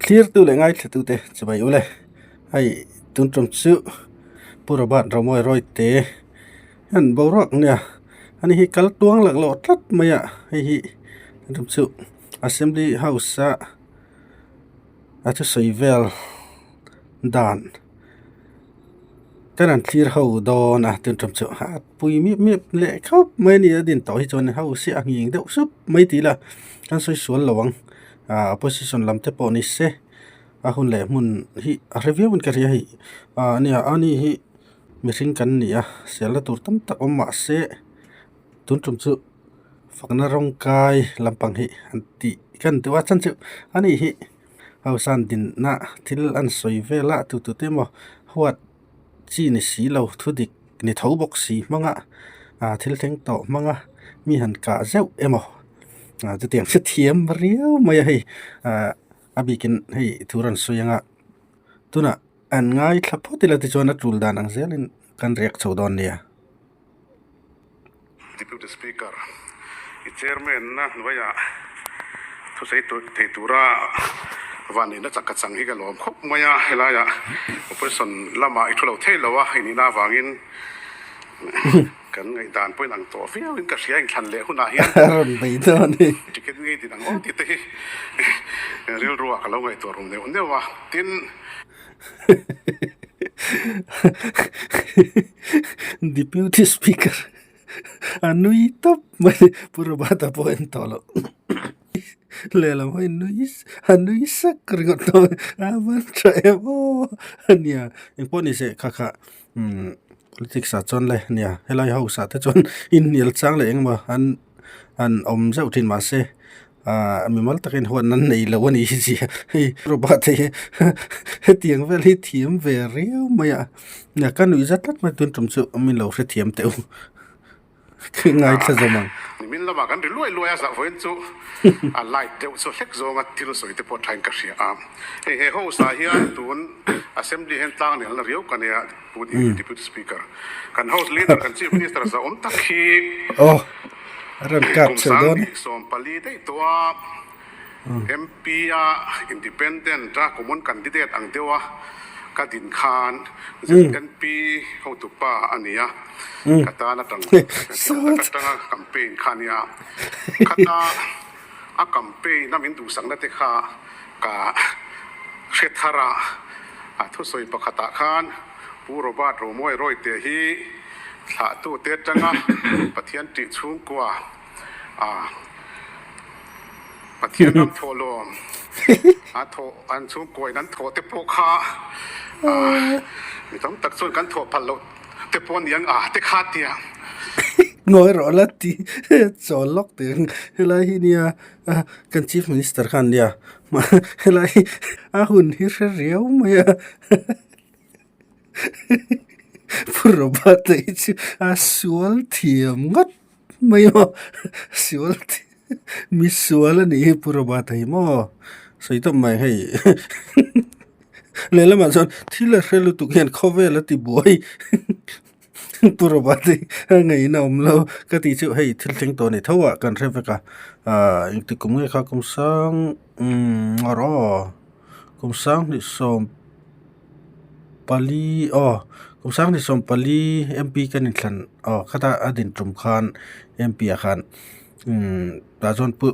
Thlirtu leh ngaithlatute chibai ule. Hei tun tum chu Pu Robert Romawi Rawite hian boruak nia ani hi kal tuang lak loh tlat mai a hei hi tun tum chu Assembly House a a thusawi vel dan kan han thlir ho dawn a tun tum chu a pui mip mip leh khawp mai a ni a din tawh hi chuan house hi a nghing deuh sup mai tih ila kan sawi sual lo ang. Ahh opposition lam te pawh ni se a hun leh hmun hi a hre viau in ka hria hei ahh nia ani hi mihring kan ni a selna tur tam tak awm mah se tun tum chu fakna rawng kai lampang hi an tih kan duh a chhan chu ani hi house an dinna thil an sawi vel a tu tu te emaw huat chi ni si lo thu dik ni tho bawk si hmanga ah thil thleng tawh hmanga mi han kah zeuh emaw ah chutiang chu thiam riau mai a hei ah a bikin hei thu rawn sawi anga tunah an ngaithla phawt ila tichuan a tul dan ang zelin kan riak chho dawn nia. Deputy Speaker, i Chairman na hnuaiah thusawi thei tura vanneihna chak ka chang hi ka lawm khawp mai a, helaiah Opposition lamah i thu lo thei lo a, i nihna avangin kan ngaihdan pawhin ang tawh viauin ka hria inthlan leh hunah hian ticket ngei din ang aw tih te hi rilruah ka lo ngaihtuah rum neuh neuh a, tin. Deputy Speaker a nui tawp mai Pu Robert-a pawh en tawh loh lehlam hawi nui a nui sak ringawt tawh mai a van tha em aw ania engpawh ni se kha kha umm politics ah chuan le nia helai house ah te chuan inhnial chang leh engemaw an an awm zeuh thin mahse. Ahh mimal takin huan an nei lo a nih hi zia hei Robert hei hetiang vel hi thiam ve riau mai a nia ka nuih zat tlat mai tun tum chu min lo hrethiam teh u ngaithla zawm ang. Nimin lamah kan ri luai luai a zah vawiin chu a light deuh chu hlek zawnga thil sawi te pawh thain ka hria a hei he house ah hian tun assembly hian tlang nel na riau ka nia Pu Deputy Speaker kan house leader kan chief minister zahawm tak hi kum 2040 daih tawh a MP a independent a common candidate ang deuh a ka din khan ZNP hotupa a ni a ka tan atang ka tanga campaign kha a nia khata a campaign a min duhsakna te kha ka hre thar a a thusawi pakhatah khan Pu Robert Romawi Rawite hi thlahtute atanga Pathian tih chhungkua a Pathian ram thawhlawm a thawh an chhungkuain an thawh te pawh kha mi tam tak chuan kan thawh phal loh te pawh a ni ang a te kha tia. Ngawi rawh la ti chawl lawk teh ang helai hi nia kan chief minister khan nia helai hi a hun hi hre riau mai a. Pu Robert a hi chu a sual thiam ngawt mai a sual mi sual a nih hi Pu Robert a hi maw sawi tawp mai hei lehlamah chuan thil a hre lutuk hian khawvel a ti buai Pu Robert hi a ngaihna awm lo ka tih chu hei thil thleng tawh a ni tho a kan hre vek a ahh engtik kum nge kha kum sang umm aw kum 20 pali aw kum 2040 M_P kan inthlan aw khata a din tum khan M_P ah khan umm tah chuan pu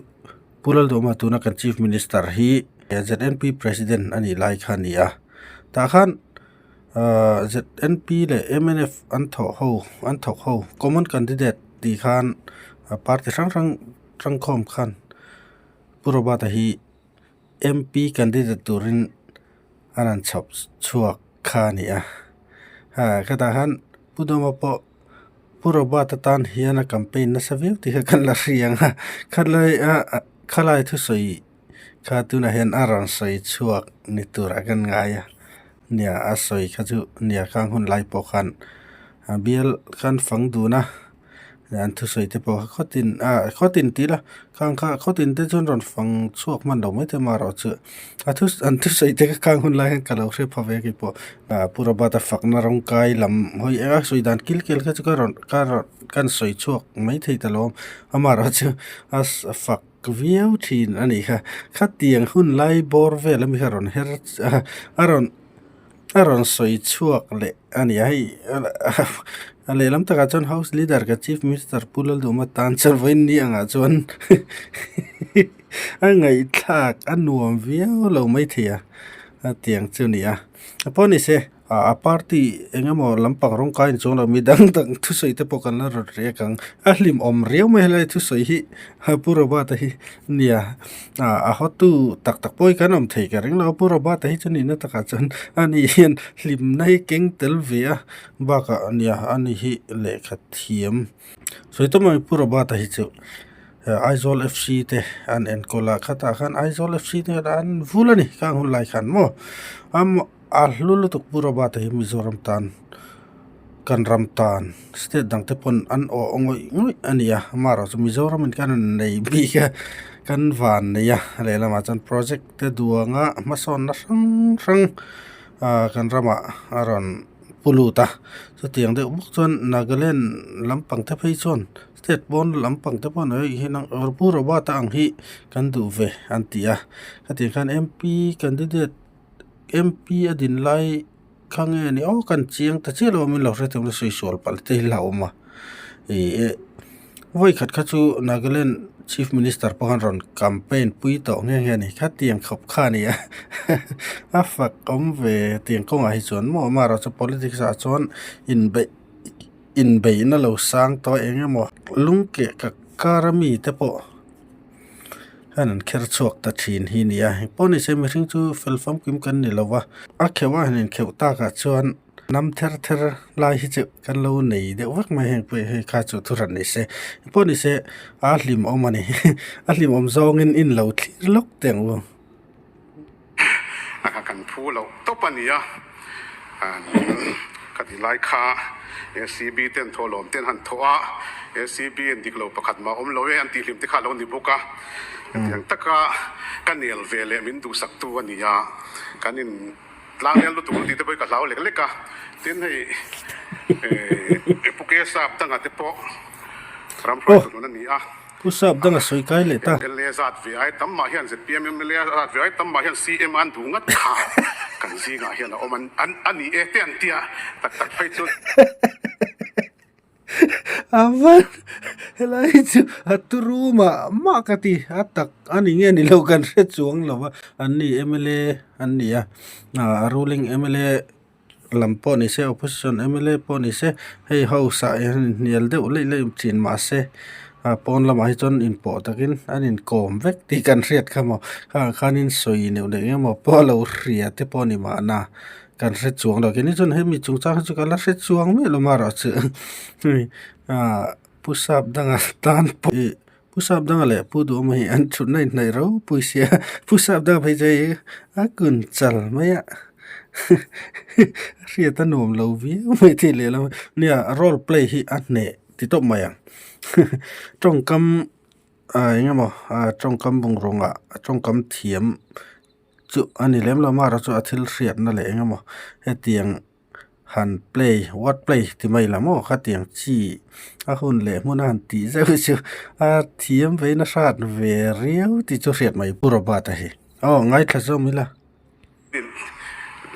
Pu Lalduhma tuna kan Chief Minister hi Z_N_P President a nih lai kha a ni a tah khan ahh Z_N_P leh M_N_F an thawh ho an thawk ho common candidate tih khan party hrang hrang tangkhawm khan Pu Robert-a hi M_P candidate turin a rawn chhawp chhuak kha a ni a ha khatah khan Pu Dawma pawh Pu Robert atan hian a campaign nasa viau tih kha kan la hria ang a khalai a khalai thusawi kha tunah hian a rawn sawi chhuak ni turah kan ngai a nia a sawi kha chu nia khang hun lai pawh khan a bial khan fang dun a. An thusawi te pawh kha khawtin ah khawtin tih ila khang kha khawtin te chuan rawn fang chhuak hman lo mai te amaherawh chu a thu an thusawi te kha khang hun lai hian ka lo hre pha ve kei pawh ah Pu Robert a fakna rawng kai lam hawi eng a sawi dan kil kel kha chu ka rawn ka rawn ka sawi chhuak mai thei ta lo amaherawh chu a fak viau thin a nih kha khatiang hun lai bawr vel ami kha rawn her a rawn. A rawn sawi chhuak leh a ni a, hei a lehlam takah chuan house leader ka chief minister Pu Lalduhma tan chuan vawiin ni angah chuan a ngaihthlak a nuam viau lo maithei a, a tiang chu a ni a. Pawh ni se a party eng emaw lampang rawng kai in chuang lo mi dang dang thusawi te pawh kan la rawn riak ang, a hlimawm riau mai helai thusawi hi. Pu Robert-a hi nia a hotu tak tak pawh hi kan awm thei ka ring lo a, Pu Robert-a hi chu nihna takah chuan ani hian hlimna hi keng tel ve a bakah nia ani hi lehkha thiam sawi tawp mai Pu Robert-a hi chu Aizawl F C te an enkawl a khatah khan Aizawl F C te khan an vul a ni khang hun lai khan maw a hlu lutuk Pu Robert-a hi Mizoram tan. Kan ram tan state dang te pawn an awh ngawih ngawih a ni a, amaherawhchu Mizoram in kan han nei bik a, kan van nei a, lehlamah chuan project te duanga hmasawnna hrang hrang ah kan ramah a rawn pu lut a, chutiang deuh bawk chuan Nagaland lampang te phei chuan state pawn lampang te pawh hei hi Pu Robert-a ang hi kan duh ve an ti a, khatiang khan M P candidate M P a din lai. Kha nge ni aw kan chiang ta chiah lo a min lo hre thei la sawi sual palh te hi la awm a ih vawi khat kha chu Nagaland chief minister pawh khan rawn campaign pui tawh nghe nghe a ni khatiang khawp kha a ni a a fak awm ve tiang kawngah hi chuan maw amaherawhchu chu politics ah chuan inbeih inbeihna lo sang tawh eng emaw lungkeh ka kar a mi te pawh. Hian an kher chhuak ta thin hi a ni a pawh ni se mihring chu fel famkim kan ni lo va a kheuh a han inkheuh takah chuan nam ther ther lai hi chu kan lo nei deuh vek mai heng pawh hei kha chu thu hran ni se pawh ni se a hlimawm a ni a hlimawm zawngin in lo thlir lawk teh ang u. A kha kan phu loh tawp a nia, ka ti lai kha ACB ten thawhlawm ten han thawh a, ACB in dik lo pakhat mah awm lo e an tih hlim te kha a lo ni bawk a, hetiang taka ka nel ve leh min duhsak tu a ni a, kan in tlang nel lutuk ang tih te pawh hi ka hlau lek lek a, tin hei Pu Kesap danga te pawh ramhruaitu hnun a ni a. Pu Sap dang a sawi kai leh ta. Mla zat ve ai tam mah hian zpm mla zat ve ai tam mah hian CM an duh ngat kha kan zingah hian a awm an a ni e te an tia tak tak phei chu. A van helai hi chu a turu mah mah ka ti a tak a ni nge ni lo kan hre chuang lo va an ni mla an ni a a ruling mla lam pawh ni se opposition mla pawh ni se hei house ah hian inhnial deuh laih laih thin mahse ah pawn lamah hi chuan inpawh takin an inkawm vek tih kan hriat kha maw khangah khanin sawi neuh neuh eng emaw pawh a lo hria te pawh a ni mahna kan hre chuang lo keini chuan hemi chungchang hi chu ka la hre chuang miah lo marawh chu hei ah pu sap danga tan pawh ih Pu Sap Danga leh Pu Duhawma hi an thutna inhnaih ropui sia, Pu Sap Danga phei chu hei a kun chal mai a, a hriat a nuam lo viau mai thei leh lam a, nia role play hi a hneh ti tawp mai ang, tawngkam ah eng emaw tawngkam bungrawnga tawngkam thiam chu a ni lem lo amaherawhchu chu a thil hriatna leh eng emaw hetiang. Han play word play ti mai la maw khatiang chi a hun leh hmun a han tih zeuh chu a thiam ve in a hrat ve riau tih chu hriat mai Pu Robert-a hi aw ngaithla zawm ila.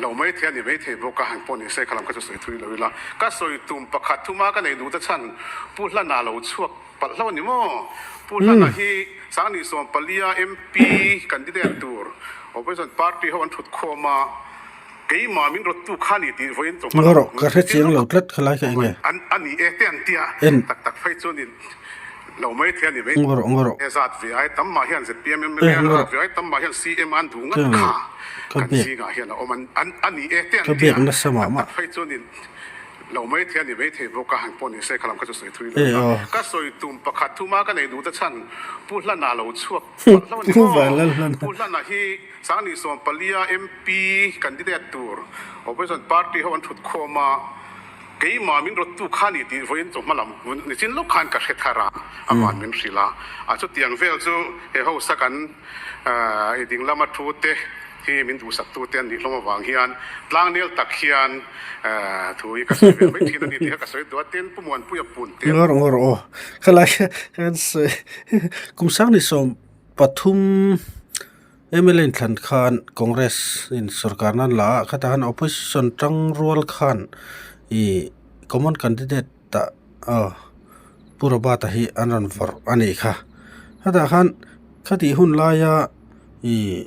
Lo mai thei a ni mai thei bawk a han pawh ni se khalam kha chu sawi thui lo ila ka sawi tum pakhat thuma ka nei duh te chhan Pu Hlana lo chhuak palh hlauh a ni maw Pu Hlana hi Sangni sawm palia MP candidate tur opposition party ho an thut khawm a. Keimah min rawttu kha ni tih vawiin chu Ngaw rawh, ka hre chiang lo tlat khalai kha enge? An a ni e te an tia En. tak tak phei chuan in lo mai thei a ni mai. Ngaw rawh, ngaw rawh. E zat ve ai tam mah hian zpm E, mla ngaw zat rawh. ve ai tam mah hian CM an duh ngat Ka kha ka kan biak. zingah hian a awm an an a ni e te an Ka tia biak nasa mah tak mah. tak phei chuan in lo mai thei a ni mai thei bawk a han pawh ni se khalam kha chu sawi thui lo E ila. aw. Ka sawi tum pakhat thuma ka nei duh te chhan Pu Hlana lo chhuak palh hlauh a ni Pu maw? Vanlalhlana. Pu Hlana hi Sangni 14 MP candidate tur opposition party ho an thut khawm a. Keimah min rawttu kha ni tih vawiin chawhma lam nichin lawk khan ka hre thar a, aman min hrilh a. A chutiang vel chu he house-a kan i ding lama thu te hi min duhsaktu te an nih hlawm avang hian tlangnel tak hian thu hi ka sawi ve mai thin a ni tih kha ka sawi duh a, tin Pu Muanpuia pun te. Ngawr ngawr aw, khalai kan sawi kum sang ni 13 mla inthlan khan Congress in sorkar nan la a, khatah khan opposition tang rual khan ih common candidate ah aw Pu Robert-a hi an rawn vawrh a nih kha. Khatah khan khatih hun laia ih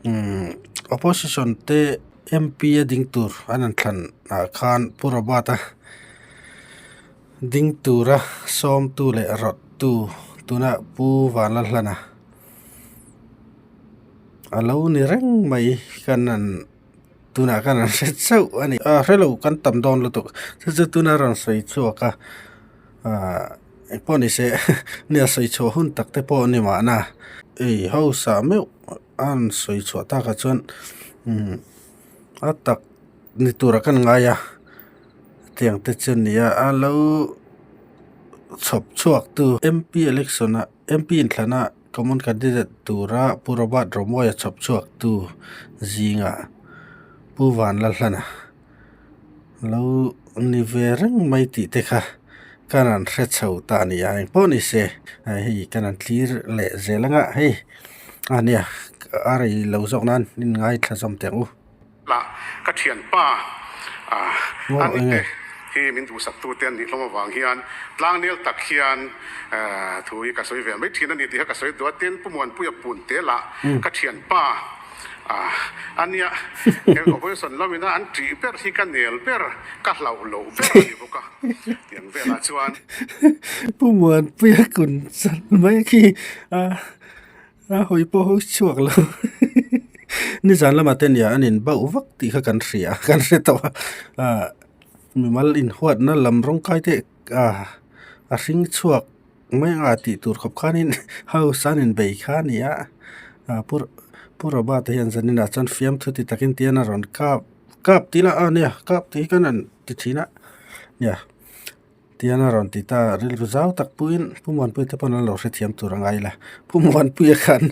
umm opposition te M P a ding tur an rawn thlan ah khan Pu Robert-a ding tura sawmtu leh rawttu tuna Pu Vanlalhlana. A lo ni reng mai kan han tunah kan han hre chauh a ni a hrelo kan tam dawn lutuk chu chu tuna rawn sawi chhuak a ahh engpawh ni se nia sawi chhuah hun tak te pawh a ni mahna ei hausa meuh a rawn sawi chhuah takah chuan umm a tak ni turah kan ngai a tiang te chu a ni a a lo chhawp chhuak tu M P election ah M P inthlana Common candidate tura Pu Robert Romawia chhawp chhuak tu zingah Pu Vanlalhlana lo ni ve reng mai tih te kha kan han hre chho ta a ni a, engpawh ni se hei kan han thlir leh zel anga hei a nia a rei lo zawk nan in ngaithla zawm teh ang u. La, ka thianpa a ni te hi min duhsaktu te an nih hlawm avang hian tlangnel tak hian thu hi ka sawi ve mai thin a ni tih kha ka sawi duh a, tin Pu Muanpuia pun te lah ka thianpa a nia, opposition lamina an tih ber hi ka nel ber, ka hlauh loh ber a ni bawk a, tiang velah chuan. Pu Muanpuia kun chan mai khi a. A hawi pawh hawi chhuak lo nizan lamah te nia an in bauh vak tih kha kan hria kan hre tawh a ah mimal inhuatna lam rawng kai te ah a hring chhuak mai anga tih tur khawp khanin house an inbei kha a ni a ah pu pu Robert-a hian zaninah chuan fiamthu ti takin tian a rawn kap kap tih lah a nia kap tih hi kan han ti thin a nia. Tian a rawn ti ta, rilru zau tak puiin Pu Muanpuia te pawn an lo hrethiam tur a ngai la. Pu Muanpuia khan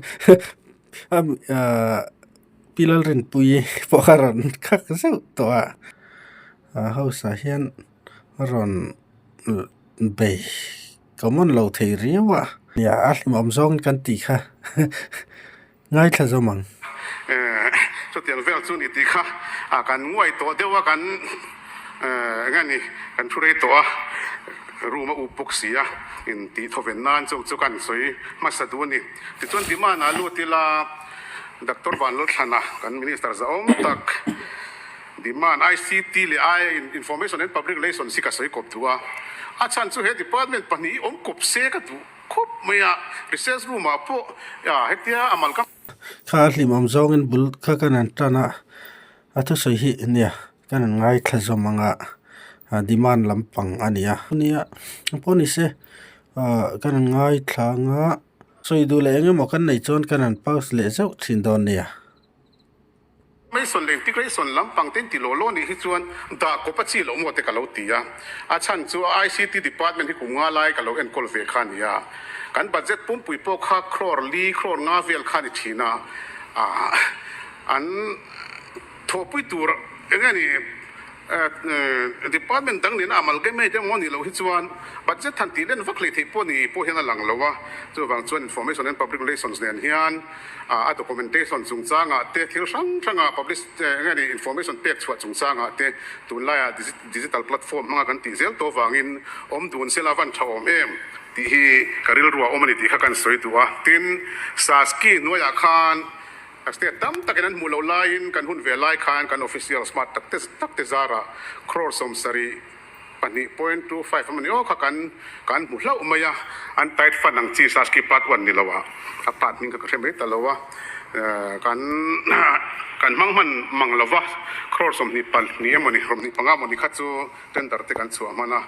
Pi Lalrinpuii pawh kha a rawn khak zeuh tawh a, house ah hian a rawn bei common lo thei riau a. Nia a hlimawm zawngin kan tih kha. Ngaithla zawm ang. Chutiang vel chu ni tih kha kan nguai tawh deuh a, kan eng nge ni, kan thu rei tawh a, room a up bawk si a, in tih thawven nan chu chu kan sawi hmasa duh a ni. Tichuan demand ah lut ila Doctor Vanlalthlana kan Minister zahawm tak demand ICT leh I Information and Public Relations hi ka sawi kawp duh a, a chhan chu he department pahnih hi awm kawp se ka duh. Khawp mai a, recess room ah pawh hetia a mal ka. Kha a hlimawm zawngin bul kha kan han tan a, a thusawi hi nia kan han ngaithla zawm ang a, demand lampang a ni a. Nia pawh ni se kan han ngaithla ang a, sawi duh leh eng emaw kan neih chuan kan han pause leh zeuh thin dawn nia. Mason leh integration lampang te inti law law nih hi chuan dah kawp a chi loh maw te ka lo ti a. A chhan chu ICT department hi kum nga lai ka lo enkawl ve kha a ni a. Kan budget pumpui pawh kha crore li, crore nga vel kha a ni thin a. An thawhpui tur eng nge ni Department dang nena amalgamate emaw nih loh hi chuan budget han tih len vak hlei theih pawh ni pawh hian a lang lo a. Chuvang chuan Information and Public Relations nen hian a documentation chungchangah te thil hrang hranga publish eng nge ni information pek chhuah chungchangah te tunlaiah digital platform hmanga kan tih zel tawh vangin awm dun sela van tha awm em tih hi ka rilru a awm a ni tih kha kan sawi duh a. Tin, SASCI hnuaiah khan state tam takin an hmuh loh laiin kan hun ve lai khan kan official smart tak te tak te zarah crore 75 2.25 a ni aw kha kan kan hmu hlauh mai a, an tight fund ang chi Saski part one ni lo a, a part hming kha ka hre mai ta lo a, kan kan hmang hman mang lo va. Crore 22 emawni, 25 emawni kha chu tender te kan chhuah hman a.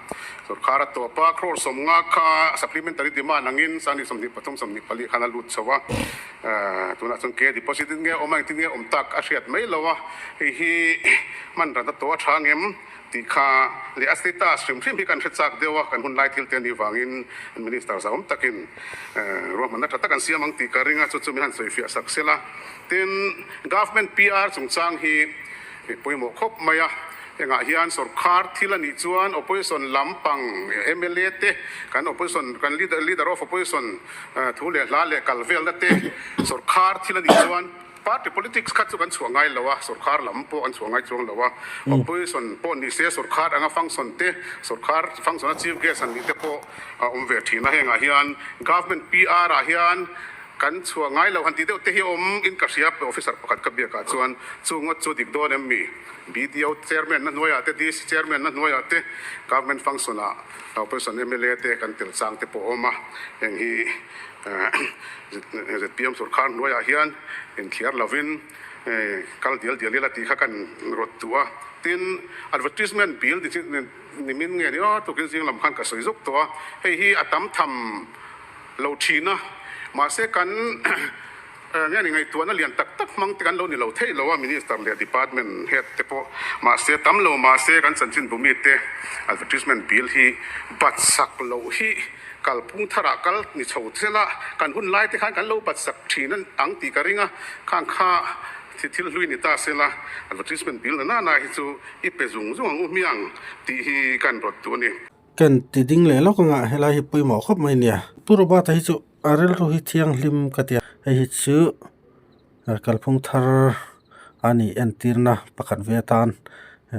Sorkar a tawp a, crore 50 kha supplementary demand angin sangni 23, 24 khan a lut chho a. Tunah chuan ke deposit in nge awm a, engtin nge awm tak a hriat mai lo a. Hei hi hman ran a tawh a tha ngem tih kha leh a status hrim hrim hi kan hre chak deuh a, kan hun lai thil te anih vangin Minister zahawm takin ruahmanna tha tak an siam ang tih ka ring a, chu chu min han sawifiah sak sela. Tin, Government PR chungchang hi pawimawh khawp mai a, hengah hian sorkar thil a nih chuan opposition lampang mla te, kan opposition kan leader leader of opposition thu leh hla leh kal velna te sorkar thil a nih chuan party politics kha chu kan chhuah ngai lo a, sorkar lam pawh an chhuah ngai chuang lo a, opposition pawh ni se sorkar anga function te, sorkar function a chief guest an nih te pawh a awm ve thin a, hengah hian Government PR ah hian Kan chhuah ngai lo han tih deuh te hi awm in ka hria officer pakhat ka biakah chuan chu ngawt chu dik dawn em mi? BDO chairman na hnuaiah te DC chairman na hnuaiah te government function ah opposition mla te kan tel chang te pawh a awm a, heng hi zpm sorkar hnuaiah hian inthiar lovin kal dial dial ila tih kha kan rawt duh a, tin advertisement bill nimin nge ni aw tukin zing lam khan ka sawi zuk tawh a, hei hi a tam tham lo thin a, mahse kan nge ni ngaihtuahna lian tak tak hmang te kan lo ni lo theih lo a, Minister leh Department Head te pawh mahse tam lo mahse kan chanchinbu mite advertisement bill hi bat sak loh hi kalphung tharah kal ni chho zel a, kan hun lai te khan kan lo bat sak thin ang tih ka ring a, khang kha thil hlui ni ta sela advertisement bill na nana hi chu i pe zung zung ang u hmiang tih hi kan rawt duh a ni. Kan ti ding leh lawk anga helai hi pawimawh khawp mai nia. Pu Robert-a hi chu a rilru hi thianghlim ka ti a, hei hi chu kalphung thar a nih entirna pakhat ve atan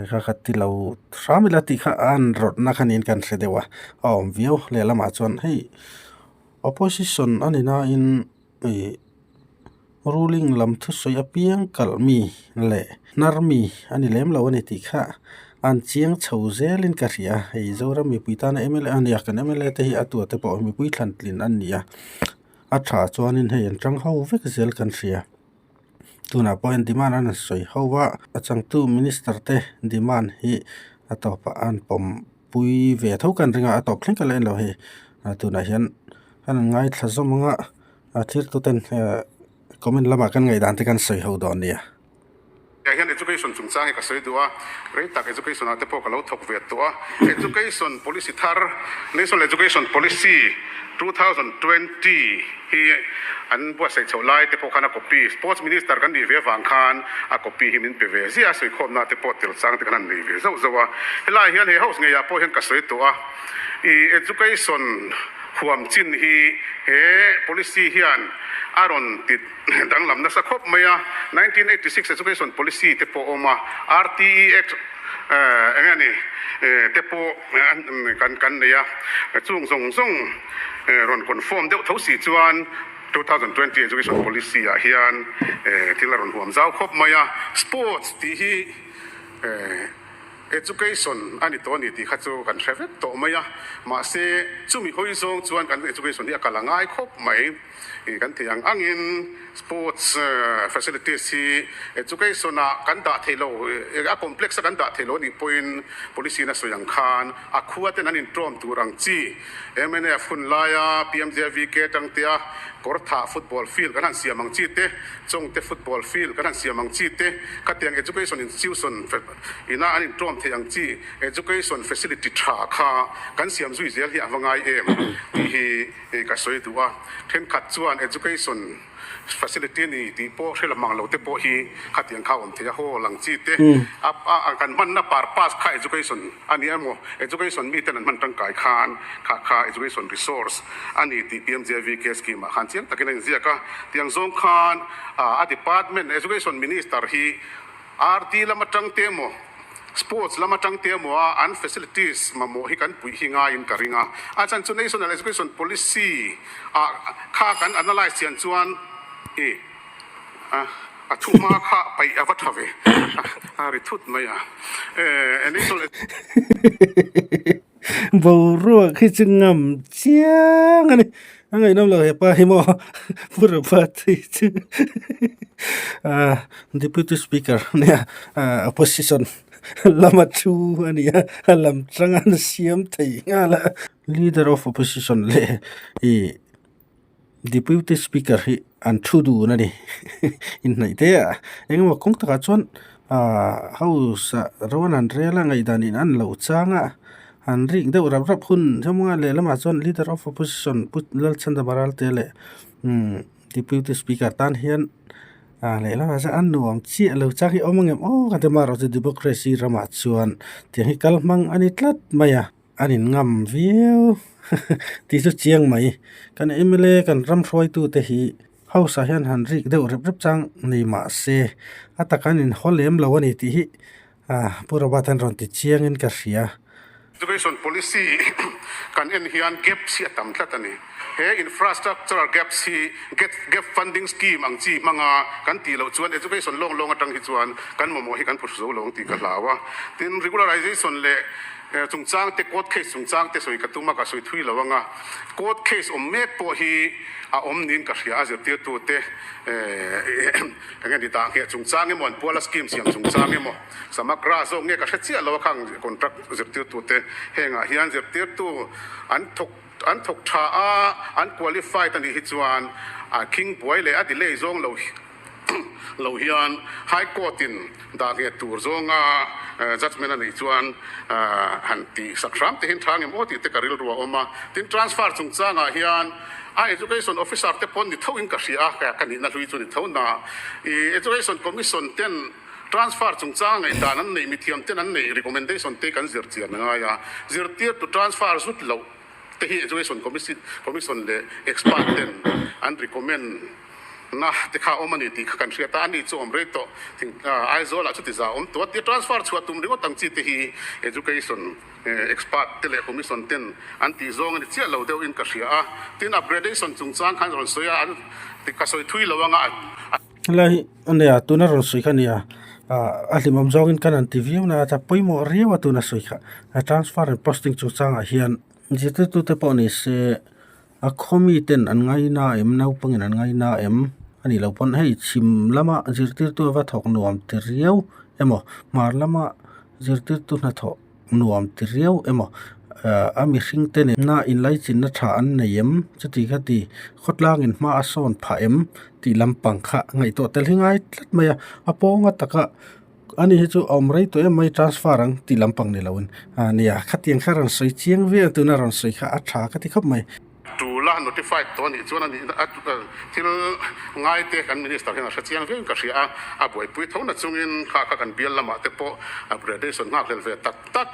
kha ka ti lo hram ila tih kha a an rawtna kha niin kan hre deuh a, a awm viau lehlamah chuan hei opposition a ni nain ih ruling lam thusawi apiang kalh mi leh hnar mi a ni lem lo a ni tih kha an chiang chho zelin ka hria a, hei Zoram mipui tana mla a nia kan mla te hi a tua te pawh mipui thlan tlin an ni a, a tha chuanin hei an tang ho vek zel kan hria. Tunah pawh hian demand an rawn sawi ho a, a changtu minister te demand hi a tawpah an pawm pui ve tho kan ring a, a tawp thleng ka la en lo hei tunah hian an rawn ngaithla zawm ang a. A thiltuten comment lamah kan ngaihdan te kan sawi ho dawn nia. Hei hian education chungchang hi ka sawi duh a, rei tak education ah te pawh ka lo thawk ve tawh a. Education policy thar, National Education Policy 2020 hi an buatsaih chhoh lai te pawh khan a copy, Sports Minister kan nih ve avang khan a copy hi min pe ve ziah a, sawikhawmna te pawh tel chang te khan an nei ve zauh zauh a. Helaiah hian he house ngeiah pawh hian ka sawi tawh a, ih education huam chin hi he policy hian a rawn ti danglam nasa khawp mai a, 1986 education policy te pawh a awm a, RTE Act eng nge ni te pawh kan kan nei a, chung zawng zawng rawn conform deuh tho si chuan 2020 education policy ah hian thil a rawn huam zau khawp mai a, sports tih hi. Education a ni tawh a ni tih kha chu kan hre vek tawh mai a, mahse chumi hawi zawng chuan kan education hi a kal a ngai khawp mai. Kan theih ang angin sports facilities hi education ah kan dah theih lo, a complex a kan dah theih lo a nih pawhin policy in a sawi ang khan a khua ten an intawm tur ang chi mnf hun laia PMJVK tangtea Kawrthah football field kan han siam ang chi te, Chawngte football field kan han siam ang chi te, khatiang education institution Ina an intawm theih ang chi education facility tha kha kan siam zui zel hi a va ngai em tih hi ka sawi duh a. Thenkhat chuan education facility a ni tih pawh hre lamang lo te pawh hi khatiang kha a awm thei a, hall ang chi te a kan hmanna purpose kha education a ni emaw education miten an hman tangkai khan kha kha education resource a ni tih PMJVK scheme ah khan chiang takin a inziak a. Tiang zawng khan a department education minister hi RD lam atang te emaw, Sports lam atang te emaw a an facilities mamawh hi kan puih hi ngaiin ka ring a. A chhan chu National Education Policy ah kha kan analyse chian chuan i a thu hma kha paih a va tha ve a ri thut mai a. National. Boruak hi chu ngam chiang a ni. A ngaihnawm lo hepa hi maw Pu Robert hi chu. Deputy Speaker nia opposition lama thu a ni a, a lam tang an siam thei nghal a. Leader of Opposition leh ih Deputy Speaker hi an thu dun a ni inhnaih te a, engemaw kawng takah chuan ah house ah rawn an rel a ngaihdan in an lo chang a, an rik deuh rap rap hun thawmnga lehlamah chuan Leader of Opposition Pu Lalchhandama Ralte leh umm Deputy Speaker tan hian ah lehlamah chuan an nuam chiah lo chang hi a awm angem aw ka ti amaherawhchu chu Democracy ramah chuan tiang hi kal hmang a ni tlat mai a. An in ngam viau tih chu chiang mai. Kan mla kan ram hruaitu te hi house ah hian han rik deuh rep rep chang ni mah se a taka an in haw lem lo a ni tih hi ah Pu Robert an rawn ti chiang in ka hria. Education policy kan en hian gaps hi a tam tlat a ni. He infrastructure gaps hi gap funding scheme ang chi hmanga kan tih loh chuan education lawng lawng atang hi chuan kan mamawh hi kan phu zo lo ang tih ka hlau a. Tin, regularization leh Chungchang te court case chungchang te sawi ka tum a, ka sawi thui lo ang a, court case awm mek pawh hi a awm niin ka hria a, zirtirtu te eng nge ni dah ngheh chungchang emaw an puala scheme siam chungchang emaw Samagra zawk nge ka hre chiah lo a khang contract zirtirtu te hengah hian zirtirtu an thawk an thawk tha a, an qualified a nih hi chuan a khing buai leh a delay zawng lo lo hian High Court in dah nghet tur zawnga judgement a neih chuan han tih sak hram te hian tha ngem aw tih te ka rilru a awm a. Tin, transfer chungchangah hian a Education Officer te pawn ni tho in ka hria a, ka nihna hlui chu ni tho na. I Education Commission ten transfer chungchanga ngaihdan an neih, mithiam ten an neih recommendation te kan zir chian a ngai a, zirtirtu transfer zut loh te hi Education Commission leh expert ten an recommend na te kha awm a ni tih kha kan hriat a, ani chu awm rei tawh thing Aizawl ah chuti za awm tawh a tia transfer chhuah tum ringawt ang chi te hi Education expert te leh Commission ten an tih zawng a ni chiah lo deuh in ka hria a, tin upgradation chungchang khan rawn sawi a, an ka sawi thui lo anga a. Helai hi a nia tuna rawn sawi kha a nia ah a hlimawm zawngin kan han ti viau na a pawimawh riau a tuna sawi kha transfer and posting chungchangah hian zirtirtute pawh ni se A khaw miten an ngaina em naupangin an ngaina em a nih loh pawn hei chhim lama zirtirtu a va thawk nuam ti riau emaw hmar lama zirtirtu hnathawh nuam ti riau emaw ah a mihring te nena inlaichinna tha an nei em chuti kha ti khawtlangin hma a sawn phah em tih lampang kha ngaihtuah tel hi ngai tlat mai a a pawnga taka. Ani hi chu a awm rei tawh em mai transfer ang tih lampang ni loin a nia khatiang kha rawn sawi chiang viau tuna rawn sawi kha a tha ka ti khawp mai. Tula notified tawh a nih chuan a nih a thil ngai te kan minister hian a hre chiang viau in ka hria a, a buaipui tho na chungin kha kha kan bial lamah te pawh upgradation nghak hlel ve tak tak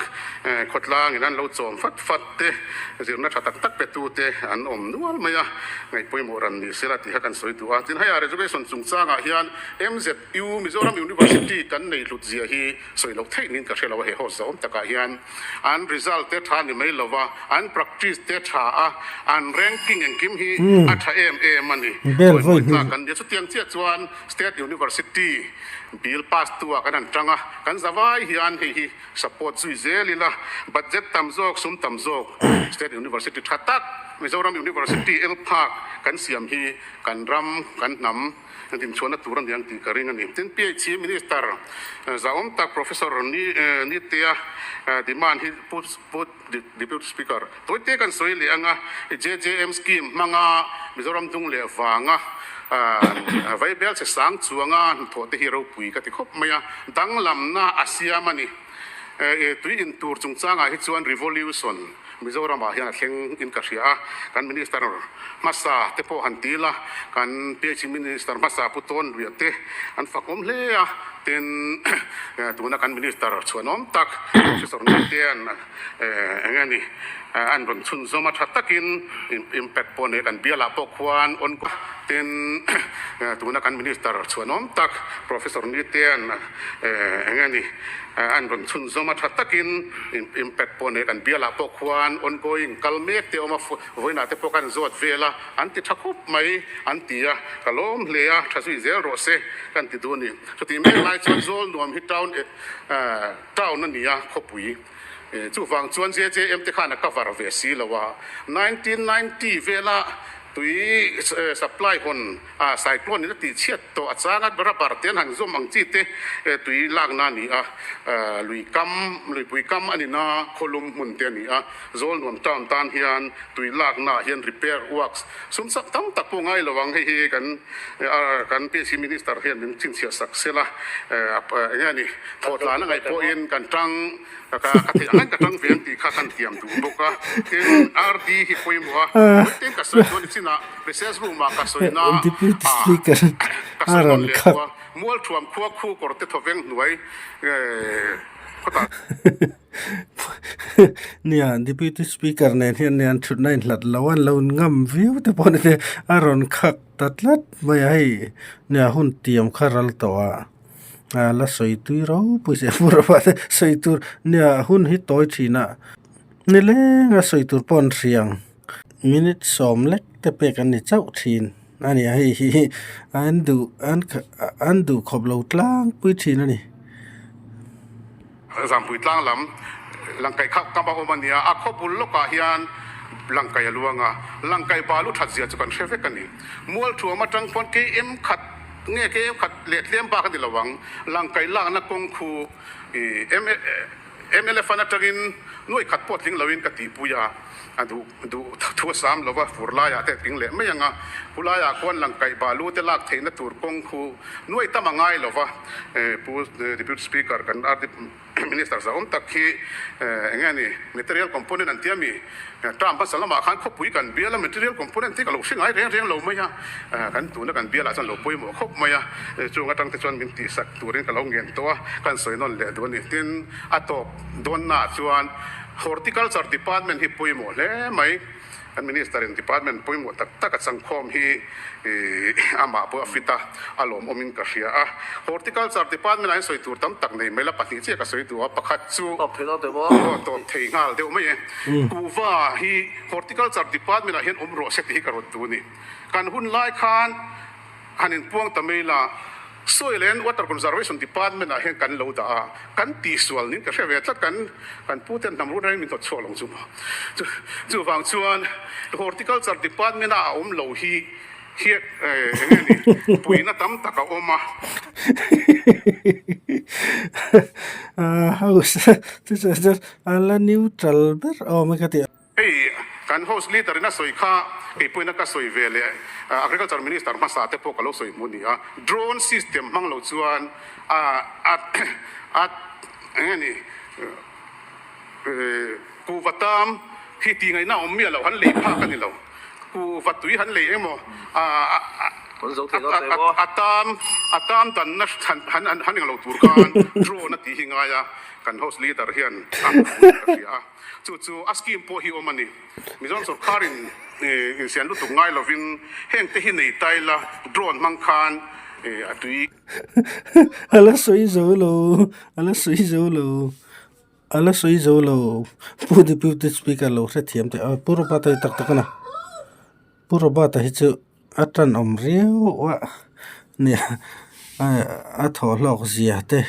khawtlang in an lo chawm fat fat te zirna tha tak tak pe tu te an awm nual mai a, ngaihpawimawh ran ni sela tih kha kan sawi duh a. Tin higher education chungchangah hian MZ. U Mizoram University kan nei hlut zia hi sawi loh theih niin ka hre lo a, he host zahawm takah hian an result te tha ni mai lova, an practice te tha a, an ranking engkim hi a tha em em a ni. Chawimawi tlak kan nia. Chutiang chiah chuan State University bill pass tu ah kan han tang a, kan zavai hian hei hi support zui zel ila, budget tam zawk, sum tam zawk State University tha tak Mizoram University Elphak kan siam hi kan ram, kan hnam, Dinchhuahna tur a ni ang tih ka ring a ni. Tin, PHE Minister zahawm tak Professor Nitea demand hi Pu Deputy Speaker tawite kan sawi leh ang a, JJM scheme hmanga Mizoram dung leh vanga vaibel che sang chuanga hnathawh te hi ropui ka ti khawp mai a, danglamna a siam a ni. Tui in tur chungchangah hi chuan revolution Mizoramah hian a thleng in ka hria a, kan Minister hmasa te pawh han ti ila, kan PHE Minister hmasa Pu Tawn Luia te an fakawm hle a, tin tuna kan Minister chhuanawm tak Professor Nite an eng nge ni an rawn chhunzawm a tha takin impact pawh nei kan bialah pawh khuan on tin tuna kan Minister chhuanawm tak Professor Nite an eng nge ni an rawn chhunzawm a tha takin impact pawh nei kan bialah pawh khuan ongoing kal mek te awm a vawiinah te pawh kan zawt vel a an ti tha khup mai an ti a ka lawm hle a tha zui zel rawh se kan ti duh a ni chutih mek lai chuan zawl nuam hi town town a ni a khawpui chuvang chuan JJM te khan a cover ve si lo a 1990 vela. Tui supply hawn a cyclone in a tih chhiat tawh a changa rubber te an han zawm ang chi te tui lakna a ni a, lui kam, luipui kam a ni na khawlum hmun te a ni a, Zawlnuam town tan hian tui lakna ah hian repair works sum sak tam tak pawh ngai lo ang, hei hi kan kan PHC Minister hian min chhinchhiah sak sela eng nge ni thawhtlana ngaih pawhin kan tang. Ka ka theih ang ka tang ve ang tih kha kan tiam duh bawk a, tin RD hi pawimawh a, tin ka sawi chuan nichinah recess room ah ka sawi na Deputy Speaker ka a sawi rawn nawn leh khak. tawh a, Mualthuam khua khu kawr te thawveng hnuai khawtah. Nia, Deputy Speaker nen hian nia an thutna inhlat lo a, an lo ngam viau te pawh ni te a rawn khak ta tlat mai a, hei nia hun tiam kha ral tawh a. A la sawi tui ropui se fur a te sawi tur nia hun hi tawi thin a nileng a sawi tur pawh an hria ang minute sawm lek te pek an ni chauh thin a ni a hei hi an duh an an duh khawp lo tlangpui thin a ni. Zampui tlang lam Langkaih kha kam a awm a nia, a khaw bul lawkah hian Langkaih a luang a, Langkaih balu that zia chu kan hre vek a ni. Mualthuam atang khuan KM khat nge KM khat leh tlem bak a ni lo ang, Langkaih lakna kawng khu MLA fund atangin nuai khat pawh tling loin ka tihpui a, a duh duh thu a sam lova fur laiah te a tling leh mai ang a, khulaiah khuan Langkaih balu te lak theihna tur kawng khu Nuai tam a ngai lo va, Pu Deputy Speaker kan Minister zahawm tak hi eng nge ni material component an tia mi? Term hmasa lamah khan khawpui kan bial a material component hi ka lo hre ngai reng reng lo mai a, kan tuna kan bialah chuan lo pawimawh khawp mai a, chung atang te chuan min tihsak turin ka lo ngen tawh a, kan sawi nawn leh duh a ni. Tin, a tawp dawnnaah chuan Horticulture Department hi pawimawh hle mai. Kan Minister in Department pawimawh tak tak a changkhawm hi amah pawh a fit a, a lawmawmin ka hria a. Horticulture Department ah hian sawi tur tam tak nei mai la, pahnih chiah ka sawi duh a, pakhat chu Tawp thei deuh maw? Aw tawp thei nghal deuh mai e. Kuhva hi Horticulture Department ah hian awm rawh se tih hi ka rawn duh a ni. Kan hun lai khan Han inpuang ta mai la, Soil and Water Conservation Department ah hian kan lo dah a, kan tihsual nin ka hre ve tlat, kan kan pu ten hnam run reng min hnawt chhuak lo chu maw. Chu chuvang chuan Horticulture Department a a awm lo hi hiat eng nge ni puihna tam tak a awm a. House chu chuan a la neutral ber awm e ka ti. Hei kan House Leader in a sawi kha kei pawhin a ka sawi ve leh Agriculture Minister hmasa te pawh ka lo sawi hmu ni a, drone system hmang lo chuan a a a eng nge ni kuhva tam hi tih ngaihna awm miah lo han lei phak a ni lo, kuhva tui han lei emaw a a a tam a tam danna han han han eng lo tur khan drone a tih hi ngai a, kan House Leader hian a hmu in ka hria a. Chu chu a scheme pawh hi awm a ni. Mizoram sorkarin insian lutuk ngai lovin heng te hi nei ta ila drone hmang khan a tui. A la sawi zo lo, a la sawi zo lo, a la sawi zo lo. Pu Deputy Speaker lo hrethiam teh a, Pu Robert-a hi tak tak a na. Pu Robert-a hi chu a tanawm riau a nia a thawhhlawk zia te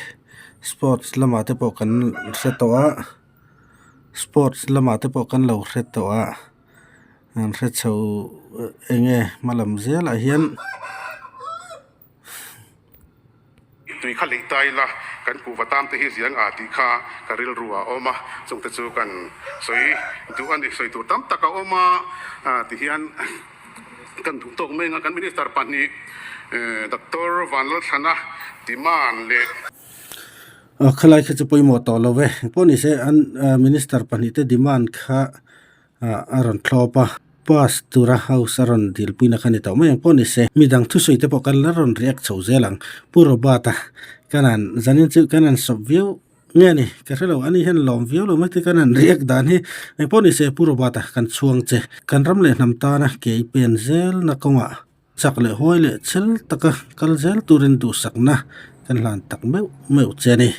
sports lamah te pawh kan hre tawh a sports lamah te pawh kan lo hre tawh a an hre chho eng nge hma lam zelah hian. Tui kha lei ta ila kan kuhva tam te hi ziang a tih kha ka rilru ah a awm a, chung te chu kan sawi duh a ni, sawi tur tam tak a awm a tihian kan duh tawk mai ang a, kan minister pahnih Doctor Vanlalthlana demand leh. Khalai kha chu pawimawh tawh lo ve, pawh ni se an minister pahnih te demand kha a rawn thlawp a, pass tura house a rawn dilpuina kha ni tawh mai ang pawh ni se, midang thusawi te pawh kan la rawn react chho zel ang. Pu Robert-a kan han zanin chu kan han sawp viau nge ni ka hre lo, ani hian lawm viau lo mai te kan han react dan hi eng pawh ni se Pu Robert-a kan chhuang che, kan ram leh hnam tana ke i pen zelna kawngah chak leh huai leh chhel taka kal zel turin duhsakna kan hlan tak meuh meuh che a ni.